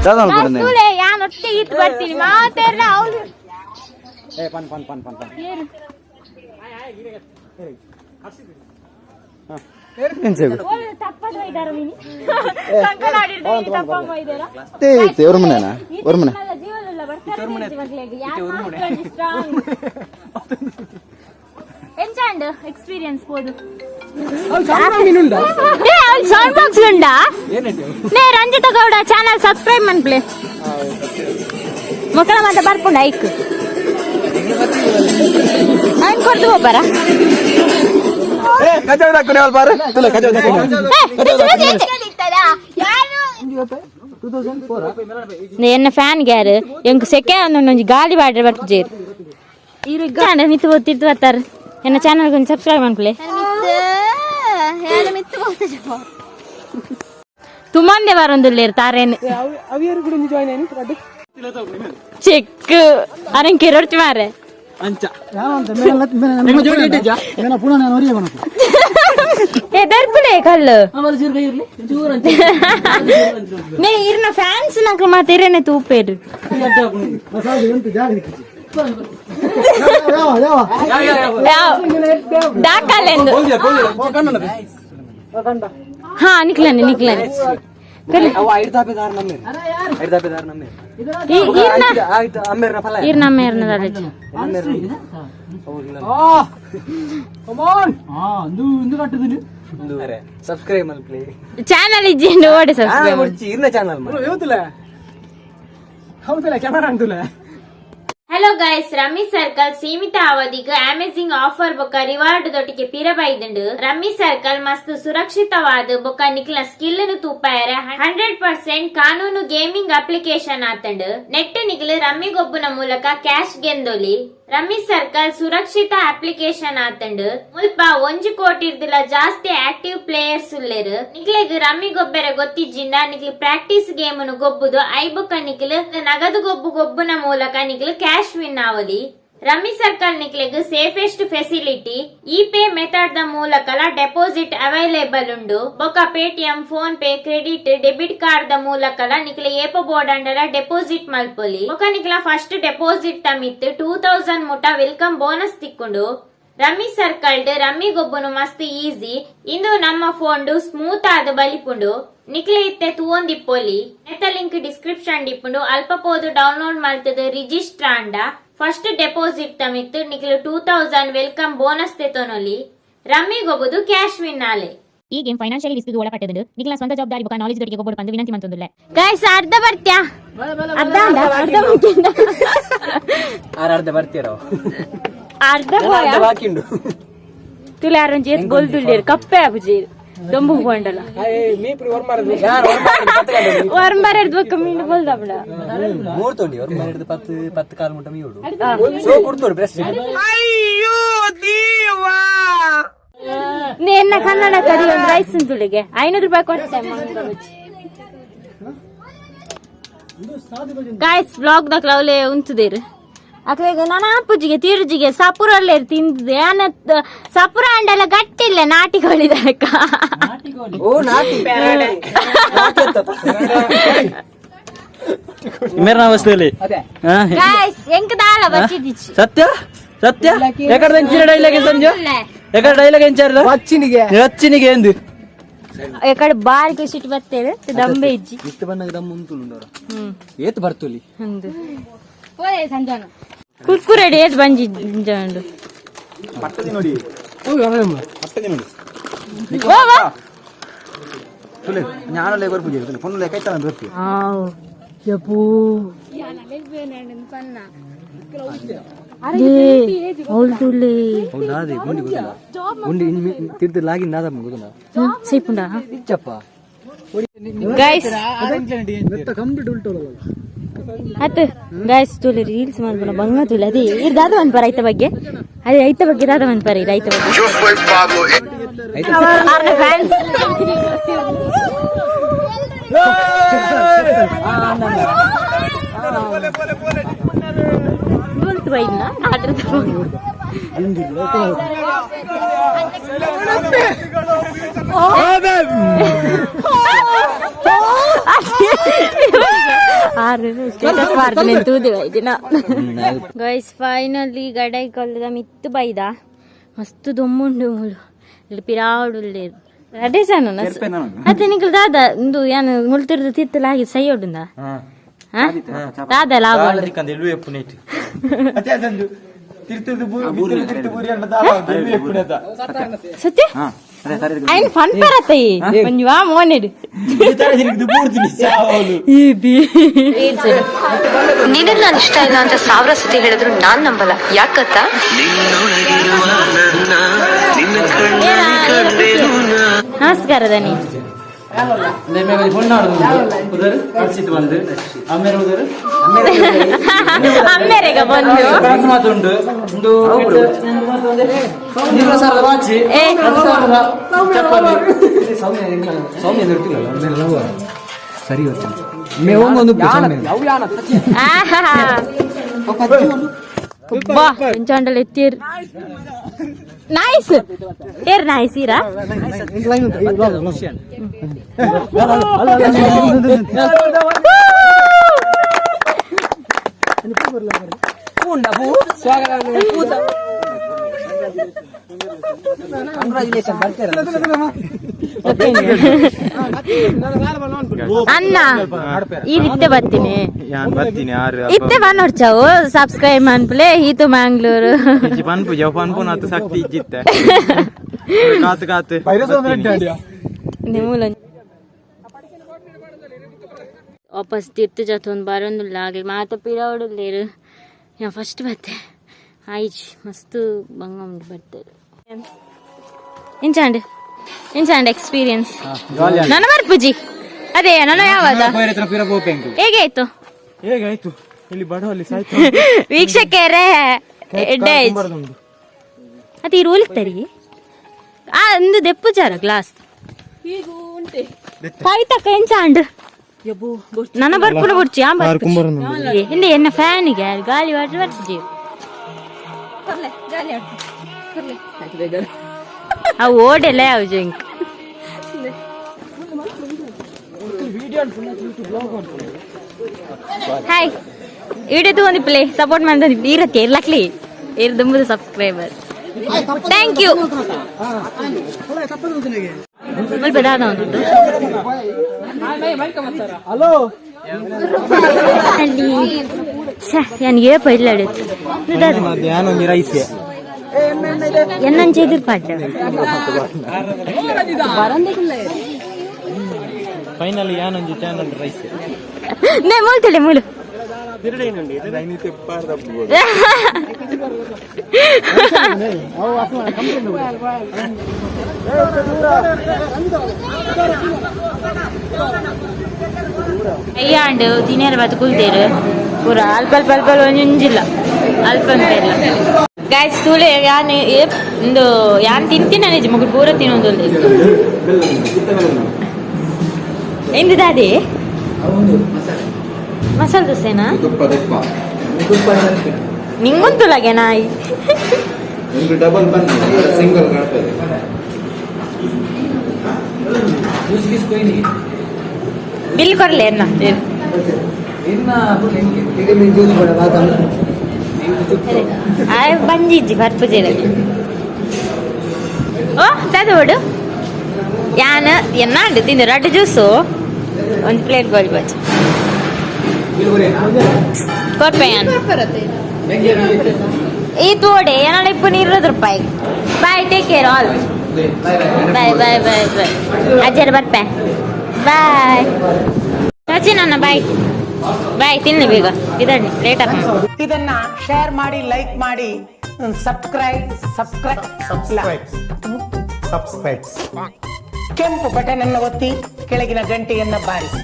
ತೂಲೆ ಯಾನ್ ಒಟ್ಟಿಗೆ ಇತ್ತು ಬರ್ತೀನಿ ಮಾತೆರ್ನ ಅವ್ಲು. ಏ ಪನ್ ಪನ್ ಪನ್ ಪನ್ ಪನ್. ಓಲು ತಪ್ಪದ ಇದಾರ ಮಿನಿ ಕಂಕನಾಡಿರ್ದು ತಪ್ಪಮ್ಮ ಇದಾರ. ಒರ್ಮನೆನಾ ಒರ್ಮನೆ? ಜೀವನಲ್ಲ ಬರ್ತಾರೆ ಮಕ್ಕಳಿಗೆ ಯಾರು ಸ್ಟ್ರಾಂಗ್ ಎಂಚಾಂಡ್ ಎಕ್ಸ್ಪೀರಿಯನ್ಸ್ ಪೋದು. ಏ ಅವ್ಳು ಸೌಂಡ್ ಬಾಕ್ಸ್ ಉಂಡಾ? ನೇ ರಂಜಿತ ಗೌಡ ಚಾನಲ್ ಸಬ್ಸ್ಕ್ರೈಬ್ ಮನ್ಪ್ಲೆ. ಮಕ್ಕಳ ಮಾತ ಬರ್ಪುಂಡ ಐಕ್ ಅವ್ನ್ ಕೊಡ್ದು ಹೋಗ್ಬಾರ. ಕಜಾವ್ ದಾಕುನೆ ಅವಲ್ ಬಾರೆ ತುಲೆ ಕಜಾವ್ ದಾಕುನೆ. ಎನ್ನ ಫ್ಯಾನ್ ಗ್ಯಾರು ಎಂಕ್ ಸೆಕೆ ಒಂದೊಂದು ಗಾಳಿ ಬಾಡ್ರೆ ಬರ್ಪುಜೇರು ಚಾಂಡ ಮಿತ್ತು ತಿರ್ತು ಬರ್ತಾರೆ. ಎನ್ನ ಚಾನಲ್ ಕೊಂಚ ಸಬ್ಸ್ಕ್ರೈಬ್ ಮನ್ಪ್ಲೆ. ತುಮಂದೆ ಬರೊಂದುಲ್ಲೇರು ತಾರೇನು ಚೆಕ್ ಅರೆನ್ ಕೆರೊರ್ಚಿ ಮಾರೆ. ಏ ದರ್ಪುಲೆ ಕಲ್ಲು ನೇ ಇರ್ನ ಫ್ಯಾನ್ಸ್ ನಕ್ಲು ಮಾತ ಇರೇನೆ ತೂಪೇರು. ದಾಖಲೆಂದು ಹಾ ನಿಕ್ಲನೆ ನಿಕ್ಲನೆ. ಇರ್ನ ಅಮ್ಮೇರ್ನ ದಾಲೇಜ್. ಸಬ್ಸ್ಕ್ರೈಬ್ ಮಲ್ಪ್ಲಿ. ಚಾನಲ್ ಇಜ್ಜಿ ಓಡಿ ಸಬ್ಸ್ಕ್ರೈಬ್. ಇರ್ನ ಚಾನಲ್. ಹೌದಲ್ಲ, ಕ್ಯಾಮರಾ ಅಂದುಲ್ಲ. ಹಲೋ ಗೈಸ್, ರಮ್ಮಿ ಸರ್ಕಲ್ ಸೀಮಿತ ಅವಧಿಗೆ ಅಮೇಜಿಂಗ್ ಆಫರ್ ಬೊಕ್ಕ ರಿವಾರ್ಡ್ ದೊಟ್ಟಿಗೆ ಪಿರ ಬೈದುಂಡು. ರಮ್ಮಿ ಸರ್ಕಲ್ ಮಸ್ತ್ ಸುರಕ್ಷಿತವಾದ ಬೊಕ್ಕ ನಿಕ್ಲ ಸ್ಕಿಲ್ ನು ತೂಪಾಯರ 100% ಕಾನೂನು ಗೇಮಿಂಗ್ ಅಪ್ಲಿಕೇಶನ್ ಆತಂಡು. ನೆಟ್ ನಿಕ್ಲು ರಮ್ಮಿ ಗೊಬ್ಬುನ ಮೂಲಕ ಕ್ಯಾಶ್ ಗೆಂದೊಲಿ. ರಮ್ಮಿ ಸರ್ಕಲ್ ಸುರಕ್ಷಿತ ಅಪ್ಲಿಕೇಶನ್ ಆತಂಡು. ಮುಲ್ಪ 1 ಕೋಟಿರ್ದುಲ ಜಾಸ್ತಿ ಆಕ್ಟಿವ್ ಪ್ಲೇಯರ್ಸ್ ಉಲ್ಲೆರ್. ನಿಕ್ಲೆಗ್ ರಮ್ಮಿ ಗೊಬ್ಬೆರೆ ಗೊತ್ತಿಜ್ಜಿಂಡ ನಿಕ್ಲು ಪ್ರಾಕ್ಟೀಸ್ ಗೇಮ್ ನು ಗೊಬ್ಬುದು I ಬೊಕ್ಕ ನಿಕ್ಲು ನಗದು ಗೊಬ್ಬು ಗೊಬ್ಬುನ ಮೂಲಕ ನಿಕ್ಲು ಕ್ಯಾಶ್ ವಿನ್ ಆವಲಿ. ರಮ್ಮಿ ಸರ್ಕಲ್ ನಿಕ್ಲೆಗ್ ಸೇಫೆಸ್ಟ್ ಫೆಸಿಲಿಟಿ. ಈ ಪೇ ಮೆಥಡ್ the ಮೂಲಕಲ ಡೆಪಾಸಿಟ್ ಅವೈಲೇಬಲ್ ಉಂಡು. ಬೊಕ Paytm, phone pay, credit, debit card the ಮೂಲಕಲ ನಿಕ್ಲೆ ಏಪ ಬೋಡಂಡಲ ಡೆಪಾಸಿಟ್ ಮಲ್ಪೊಲಿ. ಬೊಕ ನಿಕ್ಲ ಫಸ್ಟ್ ಡೆಪಾಸಿಟ್ ತಮಿತ್ 2000 ಮುಟ welcome bonus ತಿಕ್ಕೊಂಡು. ರಮ್ಮಿ ಸರ್ಕಲ್ಡ್ ರಮ್ಮಿ ಗೊಬ್ಬುನು ಮಸ್ತ್ ಈಸಿ. ಇಂದು ನಮ್ಮ ಫೋನ್ ಸ್ಮೂತ್ ಆದ್ ಬಲಿಪುಂಡು. ನಿಕ್ಲೆ ಇತ್ತೆ ತೂವೊಂದಿಪ್ಪೊಲಿ. ನೆತ್ತ ಲಿಂಕ್ ಡಿಸ್ಕ್ರಿಪ್ಷನ್ ಡಿಪ್ಪುಂಡು. ಅಲ್ಪ ಪೋದು ಡೌನ್ಲೋಡ್ ಮಲ್ತದ ರಿಜಿಸ್ಟರ್ ಆಂಡ ಫಸ್ಟ್ ಡೆಪಾಸಿಟ್ ತಮಿತ್ ನಿಕ್ಲು 2000 welcome bonus ತೆತೊನೊಲಿ. ರಮ್ಮಿ ಗೊಬ್ಬುದು ಕ್ಯಾಶ್ ವಿನ್ ಆಲೆ. ಈ ಗೇಮ್ ಫೈನಾನ್ಷಿಯಲಿ ರಿಸ್ಕ್ ಒಳಪಟ್ಟದ್ದು. ನಿಖಿಲ ಸ್ವಂತ ಜವಾಬ್ದಾರಿ ಬೊಕ ನಾಲೆಜ್ ದೊಟ್ಟಿಗೆ ಗೊಬ್ಬರು ಪಂದು ವಿನಂತಿ ಮಂತೊಂದುಲ್ಲೆ. ಗೈಸ್, ಅರ್ಧ ಬರ್ತ್ಯಾ? ಅರ್ಧ ಅಂಡ, ಅರ್ಧ ಬರ್ತ್ಯಾ? ಆರ್ ಅರ್ಧ ಬರ್ತೀರ? ಅರ್ಧ ಪೋಯ. ಬಾಕಿ ಉಂಡು. ತುಲೆ ಅರಂಜಿ ಏತ್ ಬೊಲ್ದುಳ್ಳೇರು ಕಪ್ಪೆ ಆಪುಜಿ ದೊಂಬು ಕೊಂಡಲ. ಯಾರು? ವರ್ಂಬರ್ ಬೊಕ್ಕ ಮೀನು ಬೊಲ್ದಪುಡ. ಮೂರು ತೊಂಡಿ ಅವ್ರು ಮನೆ ಪತ್ತು ಪತ್ತು ಕಾಲು ಮುಟ್ಟ ಮೀ ಸೋ ಕೊಡ್ತೋಡು ಬ್ರೆಸ್ಟ್. ಎನ್ನ ಕನ್ನಡ ಕರಿ ಒಂದು ರೈಸ್ ತುಳಿಗೆ 500 ರೂಪಾಯಿ ಕೊಡ್ತೆ. ಗಾಯ್ಸ್, ಬ್ಲಾಗ್ ದಕ್ಲ ಅವಲೇ ಉಂತುದೇರು. ಅಕ್ಲೆಗ್ ನಾನು ಆಪುಜಿಗೆ ತಿರುಜಿಗೆ ಸಪುರಲ್ಲೇ ತಿಂದಿದೆ. ಆನ ಸಪುರ ಅಂಡಲ ಗಟ್ಟಿಲ್ಲ ನಾಟಿ ಕೋಳಿ ದನಕ. ಓ ನಾಟಿ. ಮೇರೆ ಅವಸ್ಥೆಯಲ್ಲಿ. ಗಾಯ್ಸ್, ಎಂಕ್ ದಾಲ ಬಚ್ಚಿದಿಚ್ಚಿ. ಸತ್ಯ ಸತ್ಯ. ಎಕಡೆ ಎಂಚಿನ ಡೈಲಾಗ್ ಸಂಜೆ? ಎಕಡೆ ಡೈಲಾಗ್ ಎಂಚಾರ? ವಚ್ಚಿನಿಗೆ. ರಚ್ಚಿನಿಗೆ ಎಂದು. ಎಕಡೆ ಬಾರಿ ಖುಷಿ ಬರ್ತೇವೆ ದಂಬೆ ಇಜ್ಜಿ. ಇತ್ತು ಬಂದಾಗ ದಮ್ ಉಂಟು. ಏತ್ ಬರ್ತುಲಿ. ಹಂದು ಕುರ್ಕುರೆ ಏತ್ ಬಂಜಿ ಉಂಡು. ಪಟ್ಟದಿ ನೋಡಿ, ಪಟ್ಟದಿ ನೋಡಿ. ತುಲೆ ಜ್ಞಾನಲೇ ಬರ್ಪುಜಿ ತುಲೆ ಪೊನ್ನುಲೆ ಕೈತನ ಬರ್ಪು. ಯಪ್ಪೋ, ತುಲೆ. ಹೌದಾ? ಅದೇ ಗುಂಡಿ ಗೊತ್ತಿಲ್ಲ. ಗುಂಡಿ ತಿರ್ದು ಲಾಗಿನ್ ನಾದ ಗೊತ್ತಿಲ್ಲ. ಸೇಪುಂಡ. ಇಚ್ಚಪ್ಪ. ಗೈಸ್ ಅತ್ ಗೈಸ್, ತುಲೆ ರೀಲ್ಸ್ ಮಾಡ್ಬೋಣ ಬಂಗ ತುಲೆ. ಅದೇ ಇರ್ದಾದ ಒಂದ್ ಪರ ಐತ ಬಗ್ಗೆ, ಅದೇ ಐತ ಬಗ್ಗೆ ಇದಾದ ಒಂದ್ ಪರ ಇದು ಐತ ಬಗ್ಗೆ. ಆರ್ನ ಫ್ಯಾನ್ಸ್ ಬುಲ್ತು ಬೈದ್ನ ಆರ್ಡರ್. ಆರು ಸ್ಟೇಟಸ್ ಪಾಡ್ದು ತೂದು ಬೈದಿನ. ಗೈಸ್, ಫೈನಲಿ ಗಡೈ ಕಲ್ಲದ ಮಿತ್ತು ಬೈದ. ಮಸ್ತ್ ದೊಮ್ಮುಂಡು ಮುಲು. ಇಲ್ಲಿ ಪಿರಾವುಡುಲ್ಲೇರು ರಡೇ ಜನ. ಅತ್ತೆ ನಿಕಲ್ ದಾದ ಇಂದು ಯಾನ್ ಮುಲ್ತಿರ್ದು ತಿತ್ತಲಾಗಿ ಸೈಯೋಡುಂದ ದಾದ ಲಾಭ? ಸತ್ಯ ಐನ್ ಫನ್ ಪರತ್ತೈ ಒಂಜಿ ವಾ ಮೋನೆಡ್. ಈ ಬಿ. ನಿನಗ್ ನಾನು ಇಷ್ಟ ಇಲ್ಲ ಅಂತ ಸಾವಿರ ಸತಿ ಹೇಳಿದ್ರು ನಾನ್ ನಂಬಲ್ಲ. ಯಾಕತ್ತಾ? ನಮಸ್ಕಾರ ದನಿ. ಅಮ್ಮೆರೆಗ ಬಂದು. ಮಾತುಂಡು ಒಂದು ವಾಚಿ. ಏ. ಸೌಮ್ಯ ಇರ್ತಿಲ್ಲ, ಸರಿ. ಒಂದು ಆಹಾ ಬಾ ಎಂಚಾಂಡಲ್ ಎತ್ತೀರ್. ನೈಸ್ ಏರ್ ನೈಸ್ ಈರಾ. ಕಂಗ್ರಾಚುಲೇಷನ್ ಬರ್ತೀರ. ಅಣ್ಣ, ಈ ಇತ್ತೆ ಬರ್ತೀನಿ. ಯಾನ್ ಬರ್ತೀನಿ ಆರು. ಇತ್ತೆ ಬನ್ನೋಡ್ಚಾವು ಸಬ್ಸ್ಕ್ರೈಬ್ ಮನ್ಪುಲೆ ಹೀತು ಮ್ಯಾಂಗ್ಳೂರು. ಇಜ್ಜಿ ಪನ್ಪು ಜವ ಪನ್ಪುನ ಅತ್ತು ಸಕ್ತಿ ಇಜ್ಜಿತ್ತೆ ಕಾತು ಕಾತು. ನಿಮೂಲ ವಾಪಸ್ ತಿರ್ತು ಜತ್ತೊಂದು ಬರೋಂದುಲ್ಲ ಆಗಲಿ ಮಾತ ಪಿರವಡುಲ್ಲೇರು. ಯಾ ಫಸ್ಟ್ ಬತ್ತೆ ಆಯ್ಚ್ ಮಸ್ತ್ ಬಂಗ ಉಂಟು ಬರ್ತಾರೆ. ಎಂಚಾಂಡ್ ಎಂಚಾಂಡ್ ಎಕ್ಸ್ಪೀರಿಯನ್ಸ್? ನನ್ನ ಬರ್ಪುಜಿ ಅದೇ ನನ್ನ ಯಾವಾಗ ಹೇಗೆ ಆಯ್ತು? ಹೇಗಾಯ್ತು? ಇಲ್ಲಿ ಬಡವಲ್ಲಿ ಸಾಯ್ತು. ವೀಕ್ಷಕರೇ, ಎಡ್ಡೆ ಆಯ್ತು. ಅದು ಈ ರೂಲ್ ತರಿ ಆ ಒಂದು ದೆಪ್ಪು ಚಾರ ಗ್ಲಾಸ್ ಕವಿತಕ್ಕ ಎಂಚಾಂಡ್? ನನ್ನ ಬರ್ಪುನ ಬುಡ್ಚಿ ಆ ಬರ್ಪುಜಿ. ಹಿಂದೆ ಎನ್ನ ಫ್ಯಾನಿಗೆ ಗಾಳಿ ವಾಟ್ರೆ ಬರ್ಪುಜಿ. ಅವು ಓಡೆಲ್ಲ ಯಾವು ಜಿಂಕ್. ಹಾಯ್, ವಿಡಿಯೋ ತಗೊಂಡು ಪ್ಲೇ ಸಪೋರ್ಟ್ ಮಾಡ್ದ ಇರತ್ತೆ ಇರ್ಲಕ್ಲಿ ಇರ್ ದುಂಬುದು ಸಬ್ಸ್ಕ್ರೈಬರ್. Thank you. ಮುಲ್ಪ ದಾದ ಉಂಟು. ಅಲ್ಲಿ ಛೆ, ಯಾನ್ ಏಪ ಇಲ್ಲ. ಯಾನೊಂಜಿ ರೈಸ್. ಎನ್ನಂಚೆ ಎದುರು ಪಾಡ್ಲ. ಫೈನಲ್ ಯಾನೊಂಜಿ ಚಾನಲ್ ರೈಸ್. ನೇ ಮೂಲ್ತಲೆ ಮೂಲು. ಅಯ್ಯಾಂಡು ತಿನ್ಯರ ಬಾತ್ ಕುಲ್ತೇರು ಪೂರ ಅಲ್ಪ ಅಲ್ಪ ಅಲ್ಪ ಒಂಜೊಂಜಿಲ್ಲ ಅಲ್ಪ ಇಲ್ಲ. ಗಾಯ್ಸ್, ತೂಲೆ ಯಾನ್ ಒಂದು ಯಾನ್ ತಿಂತೀನಿ ನಿಜ ಮಗು ಪೂರ ತಿನ್ನೋದು. ಎಂದಿದಾದೆ ಮಸಾಲೆ ದೋಸೆನಾ? ನಿಂಗುಂತುಲಾಗೆ ನಾಯಿ. ಒಂದು ಡಬಲ್ ಬನ್ ಸಿಂಗಲ್ ಕಾಣ್ತದೆ. ಬಿಲ್ ಕೊರ್ಲೆ ಅನ್ನ. ಜ್ಯೂಸ್ ಬೇಡ ಬಾದಾಮಿ. ಬಂಜಿಜ್ಜಿ ಬರ್ಪುಜೆರೆ. ಓ ದಾದ ಓಡು ಯಾನ್ ಎನ್ನಾಂಡು ತಿಂದು ರಡ್ಡು ಜ್ಯೂಸು ಒಂದು ಪ್ಲೇಟ್ ಗೋಲಿ ಬಜ್ಜಿ ಕೊರ್ಪೆ ಯಾನ್. ಈ ತೋಡೆ ಏನಾಳ ಇಪ್ಪು 20 ರೂಪಾಯಿ. Bye, take care all. Bye bye bye bye. ಅಜ್ಜರ ಬರ್ಪೆ. ಬಾಯ್ ಸಚಿನ್ ಅಣ್ಣ, ಬಾಯ್ ಬಾಯ್. ತಿನ್ನಿ ಬೇಗ, ಇದನ್ನಿ ಲೇಟ್ ಆಗ. ಇದನ್ನ ಶೇರ್ ಮಾಡಿ, ಲೈಕ್ ಮಾಡಿ, ಸಬ್ಸ್ಕ್ರೈಬ್ ಸಬ್ಸ್ಕ್ರೈಬ್ ಸಬ್ಸ್ಕ್ರೈಬ್. ಕೆಂಪು ಬಟನ್ ಅನ್ನು ಒತ್ತಿ, ಕೆಳಗಿನ ಗಂಟೆಯನ್ನ ಬಾರಿಸಿ.